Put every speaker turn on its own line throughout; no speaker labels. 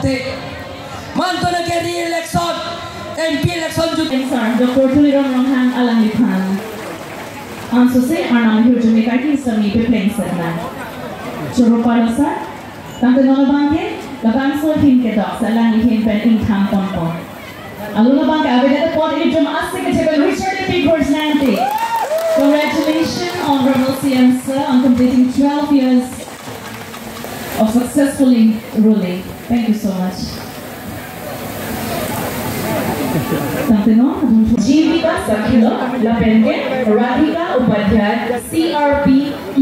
আছে mantone ke re-election MP election
Sir Dr. Tuliram Ronghang Alangliphan Ansose Arnam Hirjumi Kaki Sami Pepleng Setna Churupalo sir Tante Nono Bangke Labang so hin ke dok salang hin pen in tham pon Alula Bangke aveda pot irjum asse ke chebel Richard P. Nanti. Congratulations, Honorable CM sir, on completing 12 years of successfully ruling. Thank you so much. Jeevika Sakhilo Lapenge Radhika Upadhyay CRP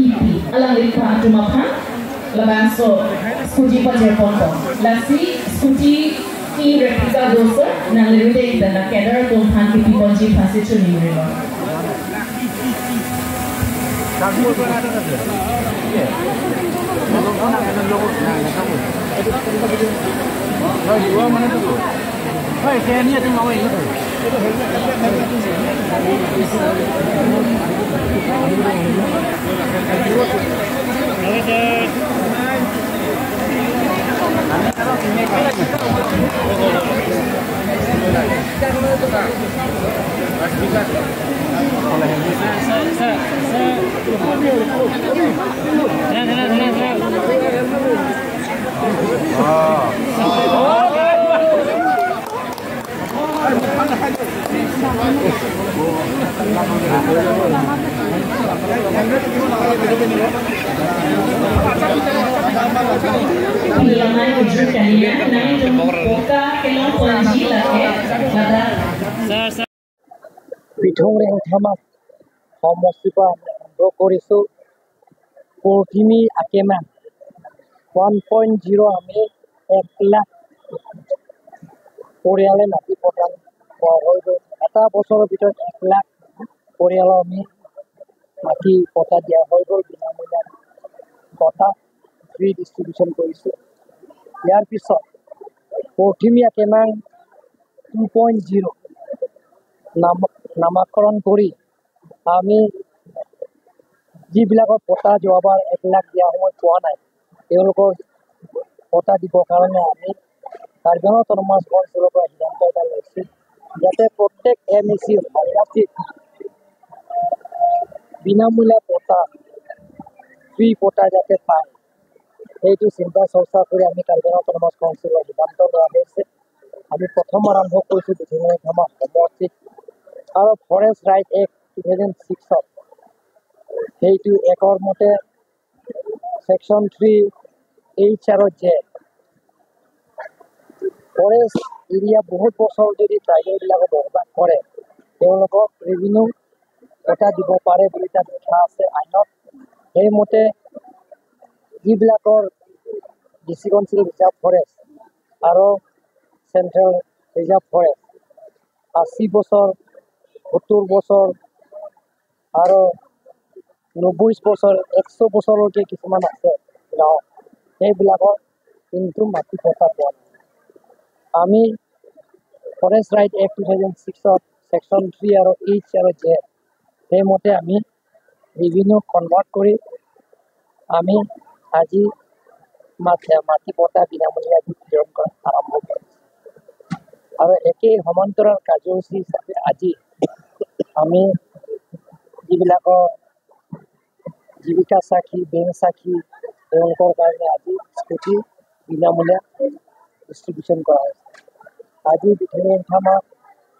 EP Alanglipha Tumapha Labanso Scooty Pajer Ponto Lasi Scooty E replica dosa Nangliride Idana Kedar Tumhan Kipi Ponji Phasi Chuni River.
Bithung-Rengthama সমষ্টিৰ পৰা আমি আৰম্ভ কৰিছোঁ পৰথিমি আকেমা 1.0 আমি 1 লাখ পৰিয়ালে মাটি প্ৰদান কৰা হৈ গ'ল। এটা বছৰৰ ভিতৰত 1 লাখ পৰিয়ালৰ আমি মাটি পটা দিয়া হৈ গ'ল, বিনামূলীয়া পটা ফ্ৰী ডিষ্ট্ৰিবিউশ্যন কৰিছোঁ। ইয়াৰ পিছত পৰথিমি আকেমাং 2.0 নামাকৰণ কৰি আমি যিবিলাকৰ পটা যোৱাবাৰ 1 লাখ দিয়া সময়ত পোৱা নাই, তেওঁলোকৰ পটা দিবৰ কাৰণে আমি কাৰ্বি আংলং অট'নমাছ কাউন্সিলৰ পৰা সিদ্ধান্ত এটা লৈছোঁ, যাতে প্ৰত্যেক এম এ চি সমষ্টিত বিনামূলীয়া পটা, ফ্ৰী পটা যাতে পায়, সেইটো চিন্তা চৰ্চা কৰি আমি কাৰ্বি আংলং অট'নমাছ কাউন্সিলৰ সিদ্ধান্ত লোৱা হৈছে। আমি প্ৰথম আৰম্ভ কৰিছোঁ বিথুং-ৰেংথামা সমষ্টিত আৰু ফৰেষ্ট ৰাইট এক্ট 2006 সেইটো একৰ মতে ছেকশ্যন 3 এইচ আৰু জে ফৰেষ্ট এৰিয়া বহুত বছৰ যদি ট্ৰাইবেলবিলাকে বসবাস কৰে, তেওঁলোকক ৰেভিনিউ এটা দিব পাৰে বুলি তাত লিখা আছে আইনত। সেইমতে যিবিলাকৰ ডিষ্ট্ৰিক্ট কাউন্সিল ৰিজাৰ্ভ ফৰেষ্ট আৰু চেণ্ট্ৰেল ৰিজাৰ্ভ ফৰেষ্ট 80 বছৰ, 70 বছৰ আৰু 90 বছৰ, 100 বছৰলৈকে কিছুমান আছে গাঁও, সেইবিলাকৰ কিন্তু মাটি পটা পোৱা নাই। আমি ফৰেষ্ট ৰাইট এক্ট 2006 ছেকশ্যন 3 আৰু এইচ আৰু জে সেইমতে আমি ৰেভিনিউ কনভাৰ্ট কৰি আমি আজি মাটি পটা বিনামূলীয়া বিতৰণ কৰা আৰম্ভ কৰিছোঁ। আৰু একেই সমান্তৰাল কাৰ্যসূচী হিচাপে আজি আমি যিবিলাকৰ জীৱিকা সাক্ষী, বেংক সাক্ষী, তেওঁলোকৰ কাৰণে আজি স্কুটি বিনামূলীয়া ডিষ্ট্ৰিবিউশ্যন কৰা হৈছে। আজি বিথুং-ৰেংথামা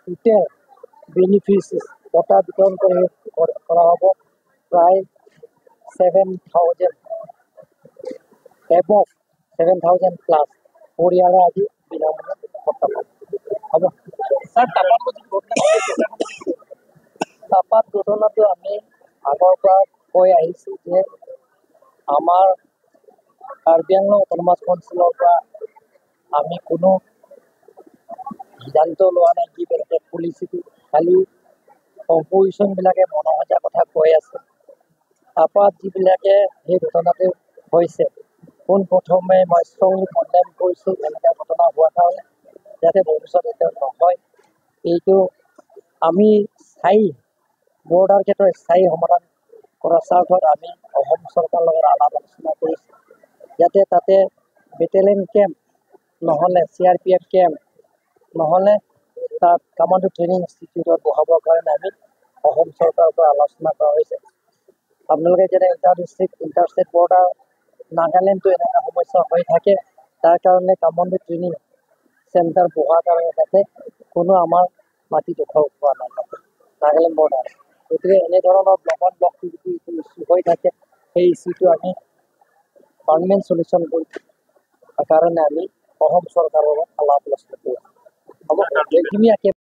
টোটেল বেনিফিচিয়াৰী পটা বিতৰণ কৰা হ'ব প্ৰায় 7,000 এবভ 7,000 প্লাছ পৰিয়ালে আজি বিনামূলীয়া পটা পাব। হ'ব চাহপাত ঘটনাটো আমি আগৰ পৰা কৈ আহিছোঁ যে আমাৰ কাৰ্বি আংলং অট'নমাছ কাউন্সিলৰ পৰা আমি কোনো সিদ্ধান্ত লোৱা নাই কি বেলেগ পলিচিটো, খালি অপজিশ্যনবিলাকে মনোসজা কথা কৈ আছে। চাহপাত যিবিলাকে সেই ঘটনাটো হৈছে, পোনপ্ৰথমে মই ষ্ট্ৰংলি কণ্ডেম কৰিছোঁ এনেকুৱা ঘটনা হোৱাৰ কাৰণে, যাতে ভৱিষ্যতে নহয়। এইটো আমি স্থায়ী বৰ্ডাৰ ক্ষেত্ৰত স্থায়ী সমাধান কৰাৰ স্বাৰ্থত আমি অসম চৰকাৰৰ লগত আলাপ আলোচনা কৰিছোঁ, যাতে তাতে বেটেলিয়ন কেম্প নহ'লে চিআৰপিএফ কেম্প, নহ'লে তাত কামাণ্ডো ট্ৰেইনিং ইনষ্টিটিউটত বহাবৰ কাৰণে আমি অসম চৰকাৰৰ পৰা আলোচনা কৰা হৈছে। আপোনালোকে যেনে inter district, inter state border নাগালেণ্ডটো এনেকুৱা সমস্যা হৈ থাকে, তাৰ কাৰণে কামাণ্ডো ট্ৰেইনিং চেণ্টাৰ বহোৱাৰ কাৰণে তাতে কোনো আমাৰ মাটি দখল হোৱা নাই তাতে নাগালেণ্ড বৰ্ডাৰ। গতিকে এনেধৰণৰ ব্লক অন ব্লক যিটো ইছ্যু হৈ থাকে, সেই ইছ্যুটো আমি পাৰ্মানেণ্ট চলিউশ্যন কৰি কাৰণে আমি অসম চৰকাৰৰ লগত আলাপ আলোচনা কৰি আছোঁ। হ'ব, এইখিনিয়ে।